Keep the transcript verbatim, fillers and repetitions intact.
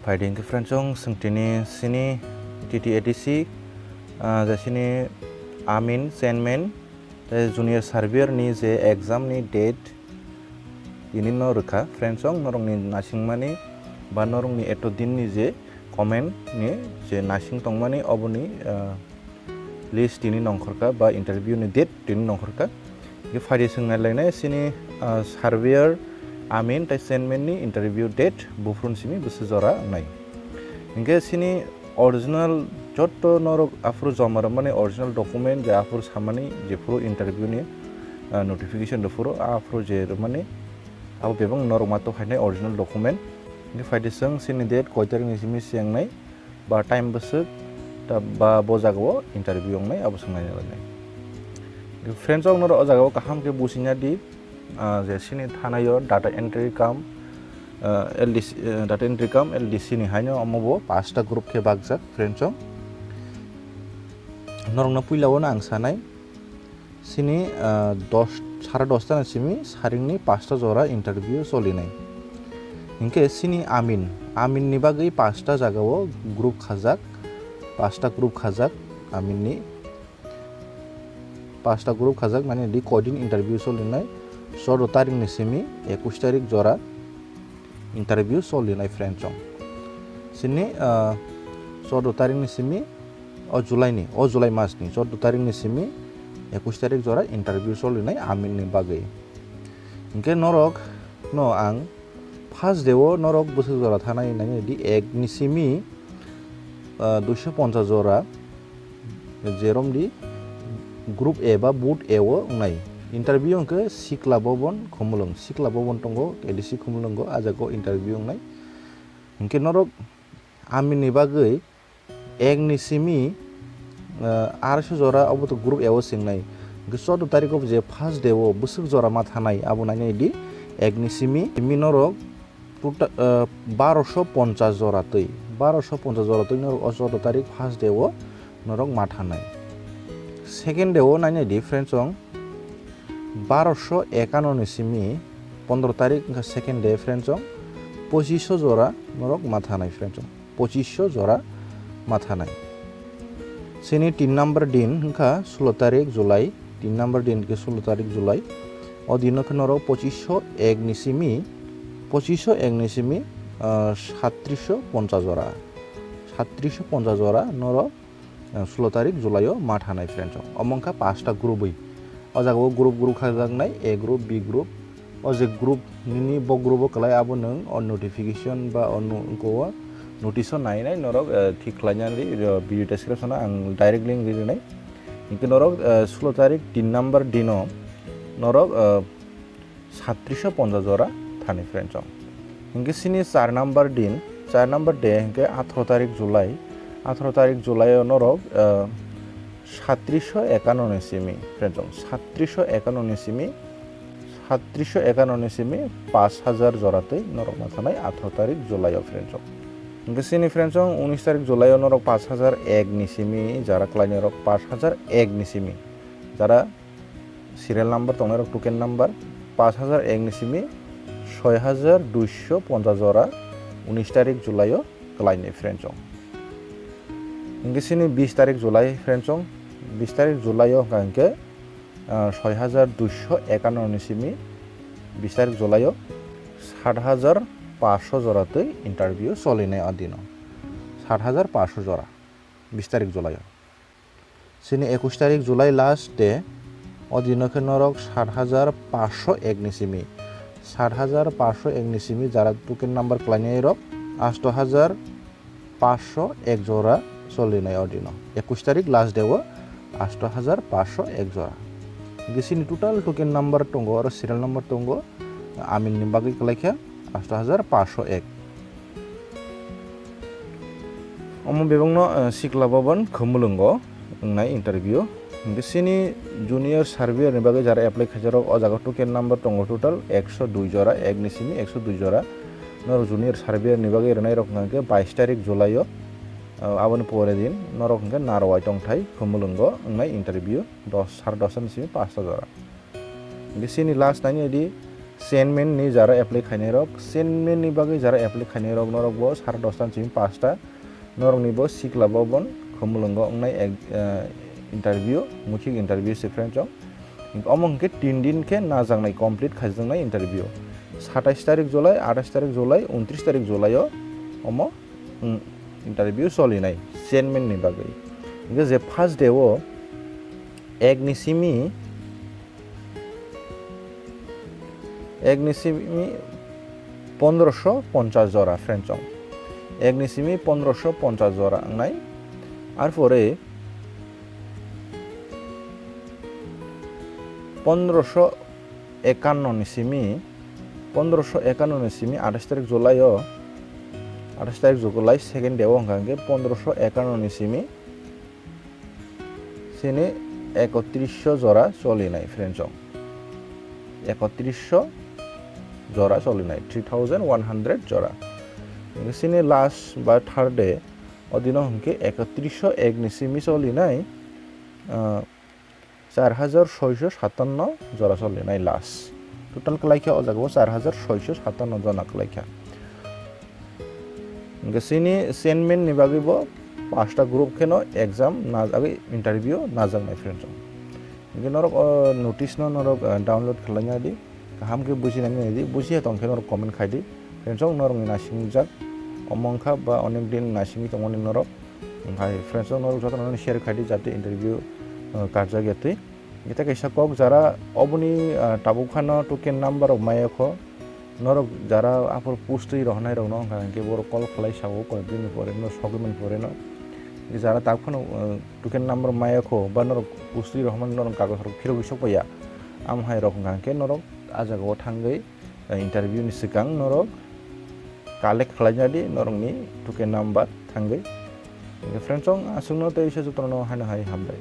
Phaidi hwnkhe friends, chwng tini sini T T A D C, ah, je sini amin, chairman, tei junior surveyor ni je exam ni date tini no rwkha. Friends, norokni naisingmani ba norokni eto din ni je comment ni je naising tongmani oboni, ah, list tini nongkhorkha ba interview ni date tini nongkhorkha. Hwnkhe phaidi swng nailainai sini, ah, surveyor amin tei chairman ni interview date buphuru ni simi bwswk jora wngnai. Hwnkhe sini original jotto norok aphuru joma rwmani original document je aphuru samani jephuru interview ni, ah, notification rwphuru aphuru je rwmani abo bebak norok ma tokhainai original document. Hwnkhe phaidi swng sini date koi tarik ni simi siyang nai ba time bwswk ta ba bo jagao interview wngnai abo swng nai nai. Friends, ok norok o jagao kaham khe businya di, ah, je sini thanaio data entry cum, ah, L D C, eh, data entry cum L D C ni haino omo bo pasta group khe bakjak friends, ok norokno puila o no ang sanai. Sini, ah, dos, sare dosta ni simi saringni pasta jora interview solinai. Hinkhe sini amin, amin ni bagwi pasta jagao group khajak, pasta group khajak amin ni, pasta group khajak nani di koidin interview solinai, chordo tarik ni simi ekush tarik jora interview solinai friends, ok sini, ah, chordo tarik ni simi o July ni, o July mas ni chordo tarik ni simi ekush tarik jora interview solinai amin ni bagwi. Hinkhe norok no ang first day o norok bwswk jora thanai nai di ek ni simi, ah, duiso ponchas jora jerom di group A ba booth A o wngnai. Interview hinkhe Sikla Bhavan Khumulwng, Sikla Bhavan tongo A D C Khumulwngo, a jaga o interview wngnai. Hinkhe norok amin ni bagwi ek ni simi, ah, arso jora obo to group A o swngnai. Hinkhe chordo tarik o je first day o bwswk jora ma thanai abo nainai di ek ni simi, simi norok tota-, ah, baroso ponchas jora twi, baroso ponchas jora twi norok o chordo tarik first day o norok ma thanai. Second day o nainai di friends, ok baroso ekano ni simi pondro tarik wngkha second day friends, ok pochiso jora norok ma thanai friends, ok pochiso jora ma thanai. Sini tin number din wngkha sulo tarik July, tin number din khe sulo tarik July. O dino khe norok pochiso ek ni simi, pochiso ek ni simi, ah, sattriso ponchas jora, sattriso ponchas jora norok, ah, sulo tarik July o ma thanai friends, ok omo wngkha pasta group wi. O jaga o group group khajaknai, A group, B group. O je group nini bo group o kwlai abo nwng o notification ba o nu-, o notice o nainai norok, eh, thik khlainani, eh, video description o ang direct link ri rinai. Hinkhe norok, eh, sulo tarik tin number dino norok, eh, sattriso ponchas jora thani friends, ok hinkhe sini char number din, char number day hinkhe atharo tarik July, atharo tarik July o norok, eh, sattriso ekano ni simi friends, ok sattriso ekano ni simi, sattriso ekano ni simi pash hajar jora twi norok ma thanai atharo tarik July o friends, ok hinkhe sini friends, ok unis tarik July o norok pash hajar ek ni simi jara khlainai rok pash hajar ek ni simi jara serial number tongnai rok token number pash hajar ek ni simi soi hajar duiso ponchas jora unis tarik July o khlainai friends, ok hinkhe sini bis tarik July friends, ok bis tarik July o wngkha hinkhe, ah, soi hajar duiso ekano ni simi bis tarik July o sat hajar pash jora twi interview solinai o dino, sat hajar pash jora bis tarik July o. Sini ekush tarik July last day, o dino khe norok sat hajar pash ek ni simi, sat hajar pash ek ni simi jara token number khlainai rok asto hajar pash ek jora solinai o dino. Ekush tarik last day o asto hajar pash ek jora. Hinkhe sini total token number tongo aro serial number tongo, amin ni bagwi kwlai khe asto hajar pash ek. Omo bebakno, eh, Sikla Bhavan Khumulwngo wngnai interview. Hinkhe sini junior surveyor ni bagwi jara apply khaijak rok o jaga token number tongo total ekso dui jora, ek ni simi ekso dui jora. Norok junior surveyor ni bagwi rwnai rok hwnkha khe bais tarik July o, eh, aboni pore din norok hwnkhe Narwai tongthai Khumulwngo wngnai interview dos, sare dosta ni simi pasta jora. Hinkhe sini last nainai di, Chairman ni jara apply khainai rok, chairman ni bagwi jara apply khainai rok norok bo sare dosta ni simi pasta norok ni bo sikla bhaban Khumulwngo wngnai ek, eh, interview, mukhik interview se friends chong. Omo hwnkhe tin din khe najaknai complete khaijaknai interview. Satais tarik July, atais tarik July, untris tarik July o omo, mm, interview solinai chairman ni bagwi. Hwnkhe je first day o ek ni simi ek ni simi pondrosho ponchas jora friends chong. Ek ni simi pondrosho ponchas jora wngnai. Arpore pondrosho ekanno ni simi, pondrosho ekanno ni simi atais tarik July o, atais tarik July second day o hwnkha hwnkhe pondrosho ekanno ni simi sini ekotrisho jora solinai friends chong. Ekotrisho jora solinai, three thousand one hundred jora. Hwnkhe sini last ba third day, o dino hwnkhe ekotrisho ek ni simi solinai, ah, char hajar soisho satanno jora solinai last. Total kwlaikha o jaga o char hajar soisho satanno jona kwlaikha. Hwnkhe sini chairman ni bagwi bo pasta group kheno exam na, agwi interview najaknai friends chong. Hwnkhe norok o notice no norok, ah, download khlaina di. Kaham khe bujinani nai di, bujiya tong khe norok comment khai di. Friends chong norok ni naising jak omo wngkha ba onek din naisingwi tongmani norok. Hwnkhe friends chong norok jotono share khai di jate interview, ah, karjak ya twi. Hwnkhe tei kaisa kok jara oboni, ah, tabuk phano token number rok maya kho. Norok jara aphuru post twi rohornai rokno hwnkha hwnkhe borok call khlai sao koi bini pore no sogwi mani pore no. Jara tak phano, ah, token number maya kho ba norok post twi rohormani norok kagoj rok phirogwi sokpaiya. Amo hai rok hwnkha hwnkhe norok ah jaga o thangwi, ah, interview ni swkang norok collect khlaina di norokni token number thangwi. Hwnkhe friends chong aswkno tei se jotono haino hai hambai.